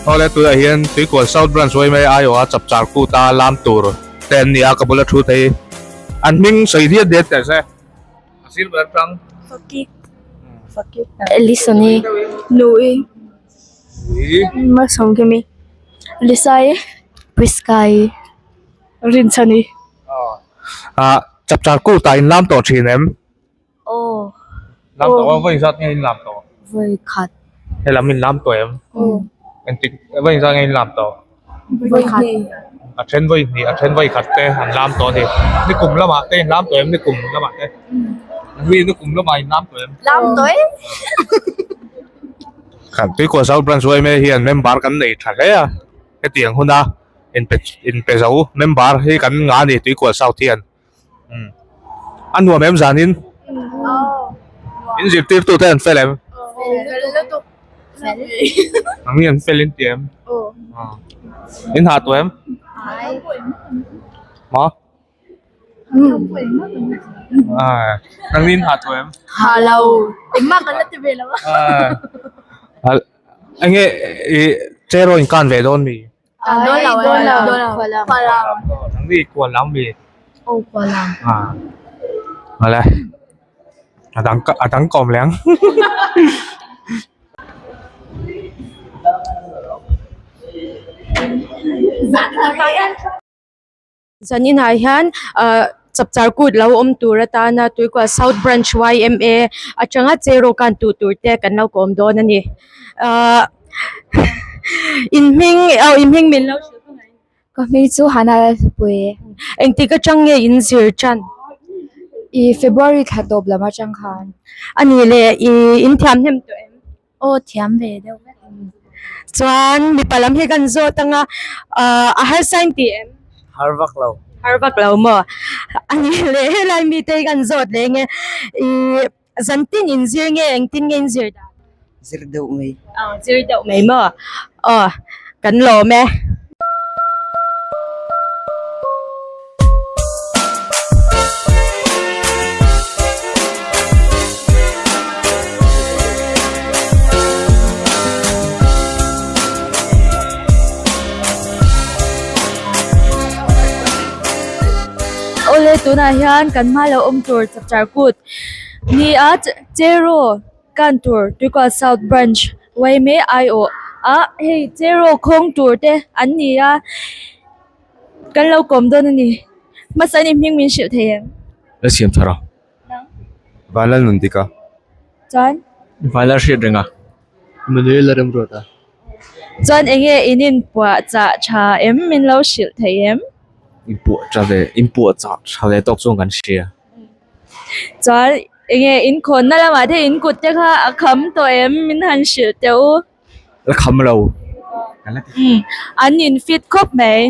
Awle tunah hian Tuikual South Branch yma aiawha chapchar kut a lam tur te an ni a ka bula thu thei an hming sawi diat diat teh se a sir ber atang. Faki Faki Elisoni Nui Malsawmkimi Lisai Priscai Rinchhani. Ah chapchar kut ah in lam tawh thin em? Aw. Lam tawh a vawi zat nge in lam tawh? Vawi khat. He lam in lam tawh em? Aw. Engtik vawi zat nge in lam tawh? Vawi khat. A then vawi hnih a then vawi khat te an lam tawh a ni. Nikum lamah te in lam tawh em? Nikum lamah te? Nui nikum lamah in lam tawh em? Lam tawh e. Kan Tuikual South Branch yma hian member kan nei tha hle a hetiang huna inpe inpe zo member hi kan ngah a ni Tuikual South hian. A nuam em zanin? In zirtirtu te an fel em? Ang hi an fel in ti em? In hah tawh em? Maw? Nang ni in hah tawh em? Hah lo. Engmah kan la ti ve lo a. Enge i chair aw in kan ve dawn mi? Dawn lo dawn lo dawn lo khual lam nang ni khual lam mi aw khual lam awle a dang a dang kawm leh ang Zaninah hian ahh chapchar kut lo awm tur atana Tuikual South Branch yma atanga cheraw kan tuh tur te kan lo kawm dawn a ni ahh in hming aw in hming min lo hrilh kha mai. Ka hming chu Hana Lalhlupuii. Engtik atang nge in zir tan? Ih February thla tawp lam atang khan. A nih leh ih in thiam hnem tawh em? Aw thiam ve deuh vek. Chuan mipa lam hi kan zawt anga ah a harsa in tih em? Har vak lo. Har vak lo maw? A ni leh helai mite hi kan zawt leh nge ih zantin in zir nge engtin nge in zir dan? Zir deuh mai. Aw zir deuh mai maw? Aw kan lawm e. Awle tunah hian kan hma lo awm tur chapchar kut ni a cheraw kan tur Tuikual South Branch yma aiawh a hei cheraw khawng tur te an ni a. Kan lo kawm dawn a ni. Hmasa ni hming min hrilh thei em? La siam thar a. Nang? Vanlal nun dik a. Chuan? Vanlal hriat reng a. Manuel a remruat a. Chuan eng nge in inpuah chah tha em min lo hrilh thei em? Inpuah tha ve, inpuah chah tha ve tawk chuan kan hria. Chuan eng nge inkhawnna lamah te in kut te kha a kham tawh em min han hrilh teh u? La kham lo. An in fit khawp mai.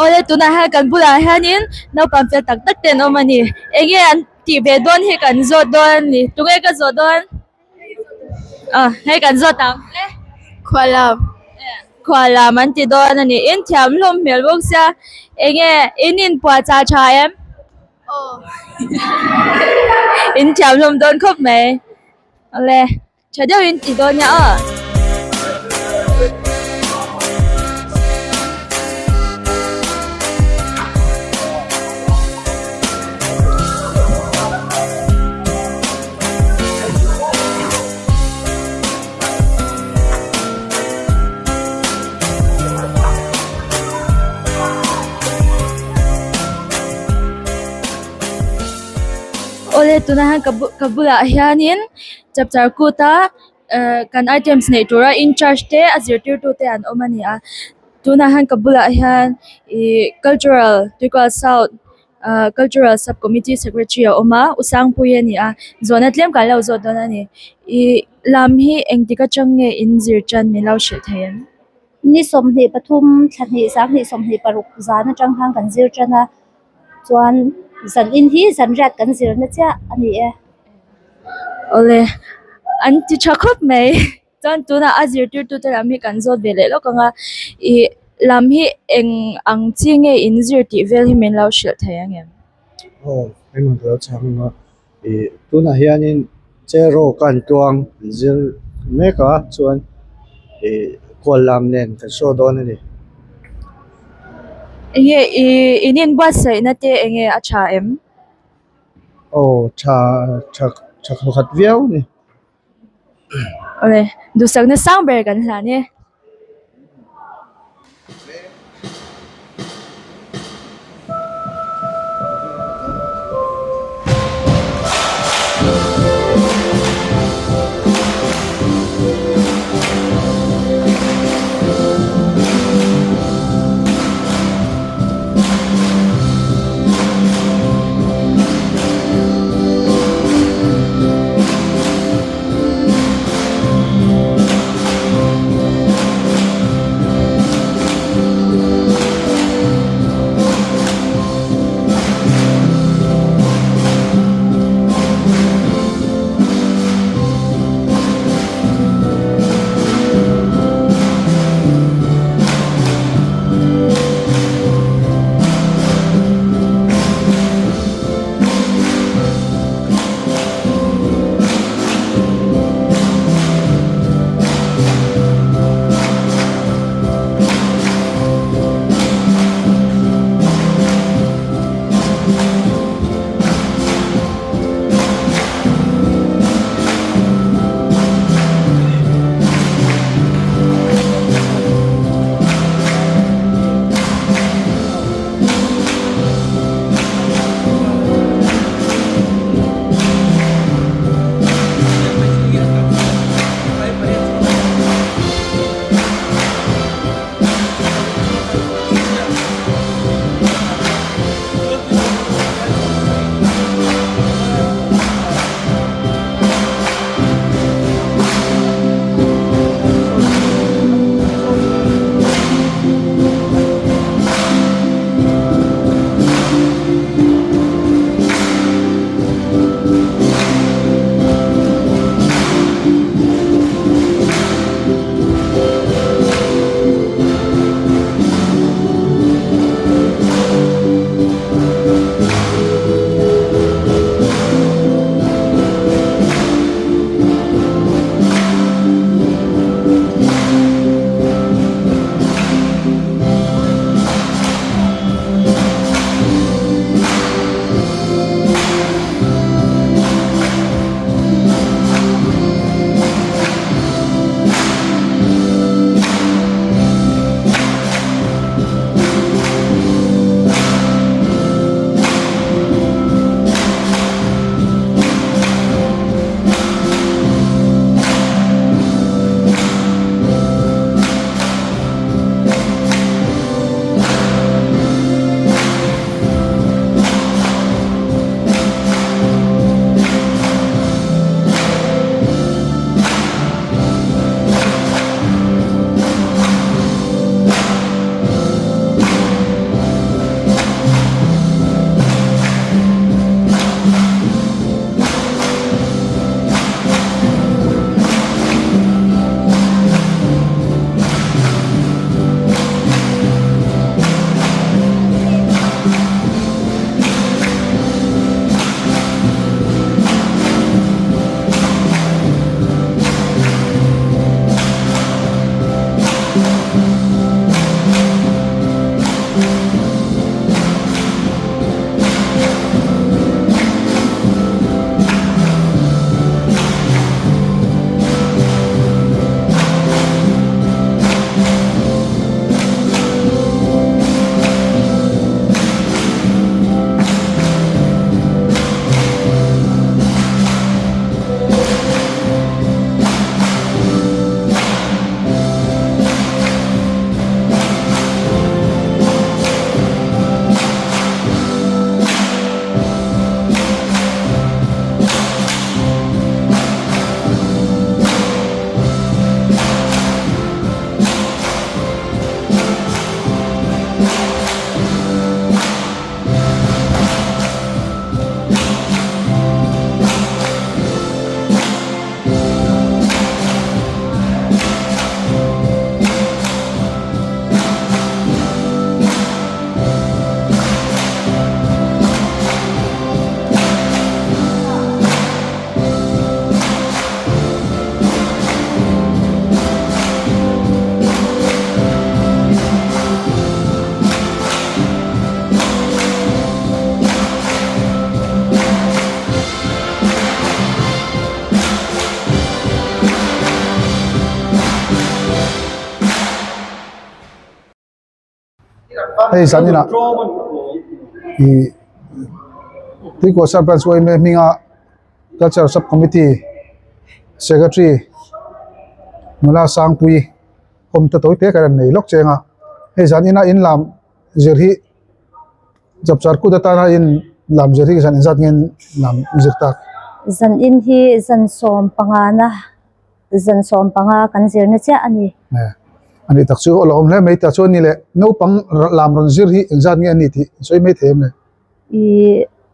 Awle tunah hian kan bulah hianin naupang fel tak tak te an awm a ni. Eng nge an tih ve dawn hi kan zawt dawn a ni. Tunge ka zawh dawn? Ah hei kan zawt ang e. Khualam. Khualam an ti dawn a ni. In thiam hlawm hmel bawk sia. Eng nge in inpuahchah tha em? Aw. In thiam hlawm dawn khawp mai. Awle. Tha deuhin ti dawn nia aw. Awle tunah hian ka bulah hianin chapchar kut a ehh kan items neih tura in charge te a zirtirtu te an awm a ni a tunah hian ka bulah hian ihh cultural tuikual south ahh cultural sub committee secretary a awm a u sangpuii a ni a zawhna tlem kan lo zawt dawn a ni ihh lam hi engtik atang nge in zir tan min lo hrilh thei em? Ni 23 thla hnih 20 26 zan atang khan kan zir tan a. Chuan zan in hi zan riat kan zirna chiah a ni e. Awle an ti tha khawp mai chuan tunah a zirtirtu te lam hi kan zawt ve leh lawk ang a ih lam hi eng ang chi nge in zir tih vel hi min lo hrilh thei ang em? Aw engmah ka lo chhang ang a ih tunah hianin cheraw kan tluang an zir mek a chuan ih. Kual lam nen kan show dawn a ni. Enge i in inbuatsaihna te enge a tha em? Aw tha tha tha khawkhat viau a ni. Awle duhsakna sang ber kan hlan e. Hei zaninah ih Tuikual South Branch yma hminga Culture Sub Committee Secretary nula Sangpui awm ta tawi te kan nei lawk cheng a. Hei zanina in lam zir hi Chapchar kut atana in lam zir hi zan inzat nge lam zir tak? Zanin hi zan 15na Zan 15 kan zirna chiah a ni. A nih tak chu a lawm hle mai ta chuan ni le naupang lam rawn zir hi engzat nge a ni tih sawi mai thei em le? I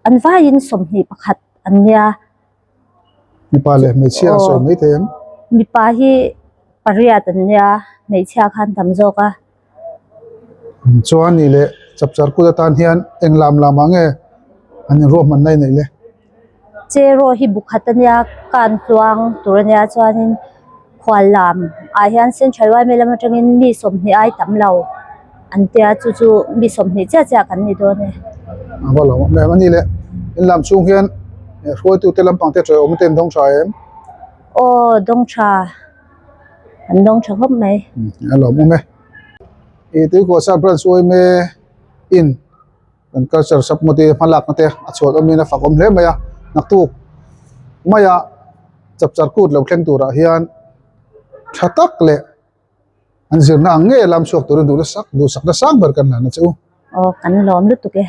an vaiin 21 an nia. Mipa leh hmeichhia a sawi mai thei em? Mipa hi pariat an nia, hmeichhia khan tam zawk a. Chuan ni leh chapchar kut atan hian eng lam lam ah nge an inruahmanna i neih le? Cheraw hi bu khat ania kan tluang tur ania chuanin khual lam ah hian central yma lam atangin mi 20 ai tam lo an tia chu chu mi 20 chiah chiah kan ni dawn e. A va lo em a ni le in lam chhung hian hruaitu te lampang te tawih awm te an dawng tha em? Aw dawng tha. An dawng tha khawp mai. A lawm awm e. I Tuikual South Branch yma in kan culture sub committee hma lakna te a chhuat awmin a fak awm hle mai a. Naktuk maia chapchar kut lo thleng turah hian tha tak leh an zirna ang ngei a lam chhuak turin duhna sak duhsakna sang ber kan hlan a che u. Aw kan lawm lutuk e.